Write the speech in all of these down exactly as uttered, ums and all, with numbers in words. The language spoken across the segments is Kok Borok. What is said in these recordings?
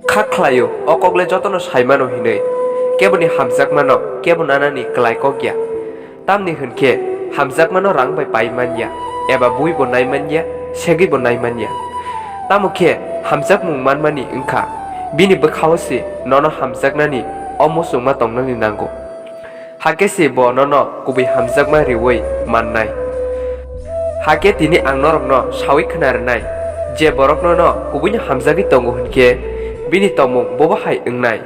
Kha khlaio, o kok le jotono sai mano hinwi. Keboni hamjakmano kebo nanani klai kok ya. Tamni hwn khe hamjakmano rang bai pai man ya, eba bui bo nai man ya, segwi bo nai man ya. Tamo khe hamjakmung manmani wng kha, bini bwkha-o se nono hamjaknani o muchungma tongnani nango. Hakhe se bo nono kubui hamjakma riui mannai. Hakhe tini ang norokno saui khna rwnai, je borok nono kubuino hamjagwi tongo hwn khe, bini tongmung bobo hai wngnai.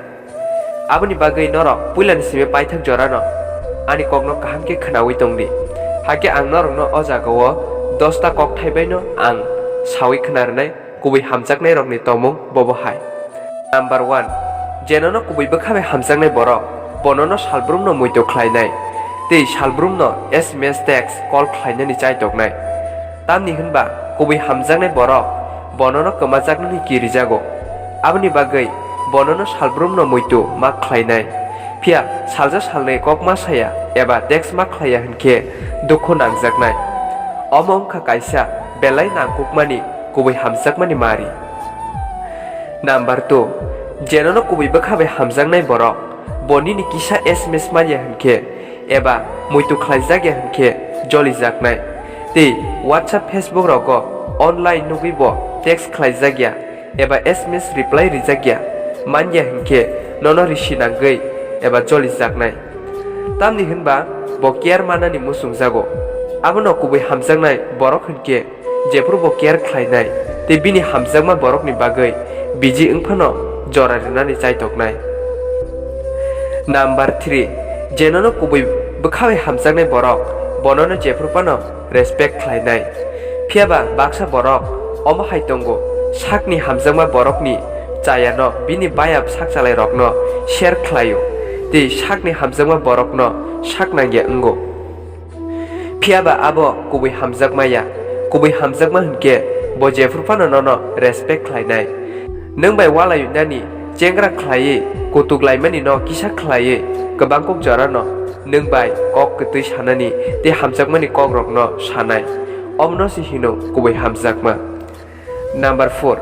Aboni bagwi norok puilani simi paithak jorano ani kokno kaham khe khnaui tong di. Hakhe ang norokno o jagao dosta kokthai baino ang saui khna rwnai. Kubui hamjaknairokni tongmung bobo hai. Number one, je nono kubui bwkha bai hamjaknai borok, bo nono salbrumno muitu khlainai tei salbrumno S M S, text, call khlainani chaitoknai. Tamni hwnba kubui hamjaknai borok bo nono kwmajaknani kirijago. Aboni bagwi bo nono salbrumno muitu ma khlainai. Phiya salsa salnwi kok ma saya eba text ma khlaiya hwn khe dukhu nangjaknai. Omo wng kha kaisa belai nangkukmani kubui hamjakmani mari. Number two, je nono kubui bwkha bai hamjaknai borok, bo nini kisa S M S manya hwn khe eba muitu khlaijak ya hwn khe jolijaknai. Tei WhatsApp, Facebook rogo online nugwi bo text khlaijak ya eba S M S reply rijak ya manya hwn khe nono risi nangwi eba jolijaknai. Tamni hwnba bo care manani muchungjago. Abono kubui hamjaknai borok hwn khe jephru bo care khlainai tei bini hamjakma borokni bagwi biji wng phano jora rinani chaitoknai. Number three, je nono kubui bwkha bai hamjaknai borok, bo nono jephru phano respect khlainai. Phiyaba baksa borok omo hai tongo, sakni hamjakma borokni chayano bini bayap sakchalairokno share khlaio, tei sakni hamjakma borokno sak nangya wngo. Phiyaba abo kubui hamjakma ya. Kubui hamjakma hwn khe bo jephru phano nono respect khlainai. Nwng bai walai nani chengra khlaiwi kutuk laimani no kisa khlaiwi kwbang kuk jorano nwng bai kok kwtwi sanani tei hamjakmani kokrokno sanai. Omono se hino kubui hamjakma. Number four,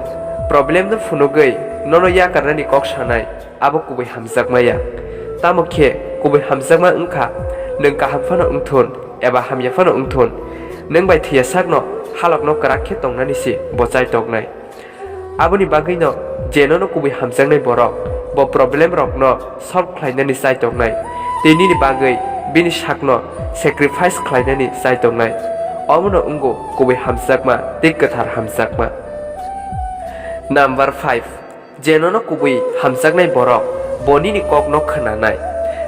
problem no phunugwi nono yakarnani kok sanai, abo kubui hamjakma ya. Tamo khe kubui hamjakma wng kha, nwng kaham phano wng thun eba hamya phano wng thun, nwng bai thwiya sakno halokno kwrak khe tongnani se bo chaitoknai. Aboni bagwino je nono kubui hamjaknai borok, bo problem rokno solve khlainani chaitoknai, tei nini bagwi bini sakno sacrifice khlainani chaitoknai. Omono wngo kubui hamjakma tei kwthar hamjakma. Number five, je nono kubui hamjaknai borok, bo nini kokno khwnanai.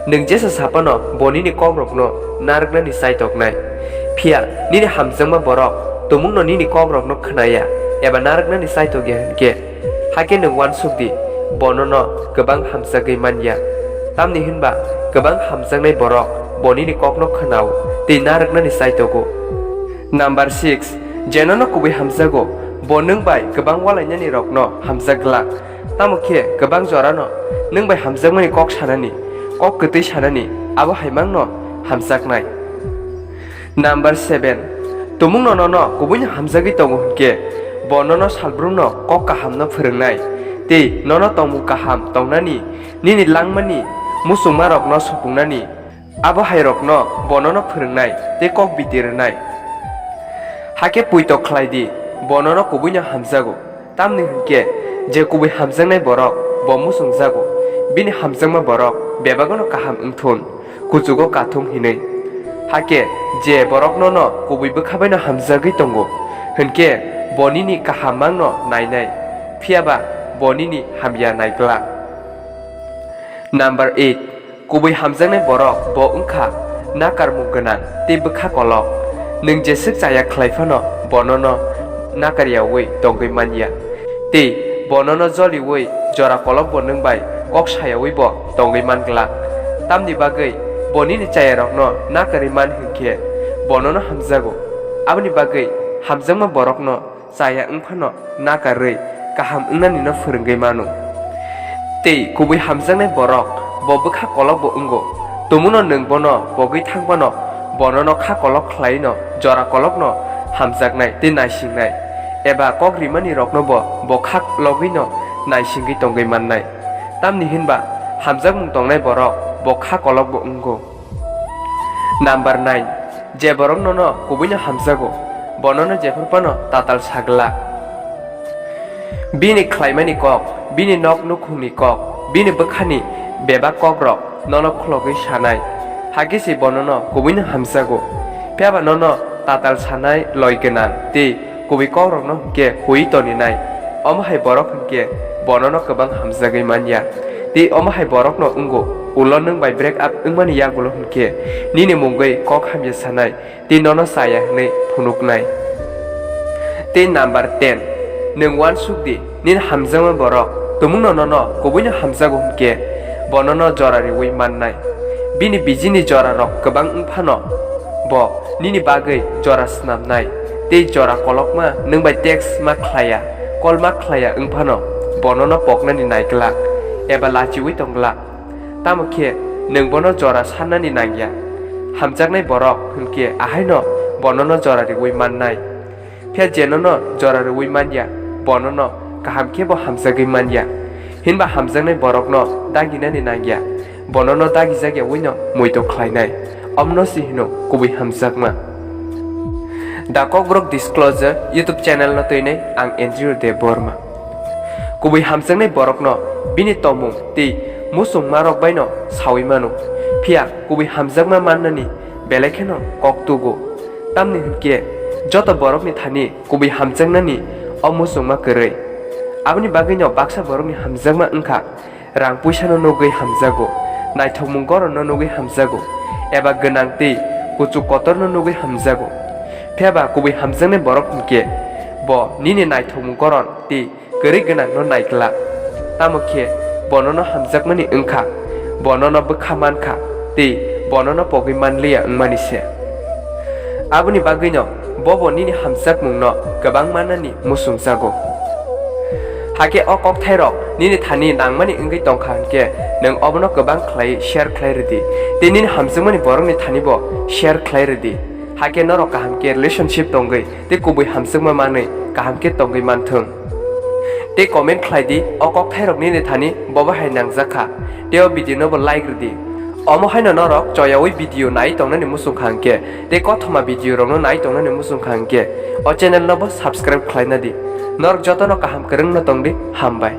Nwng jesa saphano bo nini kokrokno narwknani chaitoknai. Phiya nini hamjakma borok tumungno nini kokrokno khwnaya eba narwknani chaitokya hwn khe, hakhe nwng uansuk di, bo nono kwbang hamjagwi man ya. Tamni hwnba kwbang hamjaknai borok bo nini kokno khwnao tei narwknani chaitogo. Number six, je nono kubui hamjago, bo nwng bai kwbang walainani rokno hamjak glak. Tamo khe kwbang jorano nwng bai hamjakmani kok sanani, kok kwtwi sanani, abo hai mangno hamjaknai. Number seven, tumungno nono kubuino hamjagwi tongo hwn khe, bo nono salbrumno kok kahamno phwrwngnai tei nono tongmung kaham tongnani, nini langmani muchungmarokno supungnani, abo hairokno bo nono phwrwngnai tei kok biti rwnai. Hakhe poito khlai di, bo nono kubuino hamjago. Tamni hwn khe, je kubui hamjaknai borok bo muchungjago, bini hamjakma borok bebagano kaham wng thun, kuchugo kathung hinwi. Hakhe je borok nono kubui bwkha baino hamjagwi tongo, hwn khe bo nini kaham mangno nainai, phiyaba bo nini hamya nai glak. Number eight, kubui hamjaknai borok bo wngkha nakarmung gwnang tei bwkha kolok. Nwng jeswk chaya khlai phano bo nono nakar yaui tongwi man ya. Tei bo nono joliui jora kolok bo nwng bai kok sayaui bo tongwi man glak. Tamni bagwi bo nini chayarokno nakarwi man hwn khe bo nono hamjago. Aboni bagwi hamjakma borokno chaya wng phano nakarwi kaham wngnanino phwrwngwi mano. Tei kubui hamjaknai borok bo bwkha kolok bo wngo. Tumungno nwng bono pogwi thang phano bo nono kha kolok khlaino jora kolokno hamjaknai tei naisingnai, eba kok rimani rokno bo bo kha logwino naisingwi tongwi mannai. Tamni hinba hamjakmung tongnai borok bo kha kolokbo wngo. Number nine, je borok nono kubuino hamjago, bo nono jephru phano tatal sagla. Bini khlaimani kok, bini nok nukhungni kok, bini bwkhani bebak kokrok nono khulogwi sanai, hakhe se bo nono kubuino hamjago. Phiya ba nono tatal sanai loi gwnang tei kubui kokrokno hwnkhe hui toninai. Omo hai borok hwnkhe bo nono kwbang hamjagwi manya. Tei omo hai borokno wngo, ulo nwng bai break up wngmani yagulo hwnkhe nini mungwi kok hamya sanai tei nono chaya hwnwi phunuknai. Tei number ten, nwng uansuk di, nini hamjakma borok tumungno nono kubuino hamjago hwnkhe bo nono jora riui mannai. Bini bijini jorarok kwbang wng phano bo nini bagwi jora snamnai. Tei jora kolokma nwng bai text ma khlaiya, call ma khlaiya wng phano bo nono poknani naiglak eba lachiui tongglak. Tamo khe nwng bono jora sannani nangya. Hamjaknai borok hwnkhe ahaino bo nono jora riui mannai. Phiya je nono jora riui manya, bo nono kaham khe bo hamjagwi manya. Hinba hamjaknai borokno daginani nangya, bo nono dagijak yaui no muitu khlainai. Omno se hino kubui hamjakma. The Kokborok Disclosure YouTube channel no twinai ang Andrew Debbarma. Kubui hamjaknai borokno bini tongmung tei muchungmarok baino saui mano, phiya kubui hamjakma mannani belai kheno kok tugo. Tamni hwnkhe joto borokni thani kubui hamjaknani o muchungma kwrwi. Aboni bagwino baksa borokni hamjakma wngkha rang puisano nugwi hamjago, naithokmung goronno nugwi hamjago, eba gwnang tei kuchuk kotorno nugwi hamjago. Phiya ba kubui hamjaknai borok hwnkhe bo nini naithokmung goron tei kwrwi gwnangno naiglak. Tamo khe bo nono hamjakmani wngkha, bo nono bwkha mankha tei bo nono pogwi manliya wngmani se. Aboni bagwino bobo nini hamjakmungno kwbang mannani muchungjago. Hakhe o kokthairok nini thani nangmani wngwi tongkha hwnkhe nwng obono kwbang khlaiwi share khlai rwdi tei nini hamjakmani borokni thanibo share khlai rwdi. Hakhe norok kaham khe relationship tongwi tei kubui hamjakma manwi kaham khe tongwi manthwng. Tei comment khlai di, o kokthairok nini thani bobo hai nangjak kha, tei o video no bo like rwdi. Omo haino norok choyaui video nai tongnani muchung kha hwnkhe, tei kothoma video rokno nai tongnani muchung kha hwnkhe, o channel no bo subscribe khlaina di. Norok jotono kaham kwrwngno tongdi, hambai.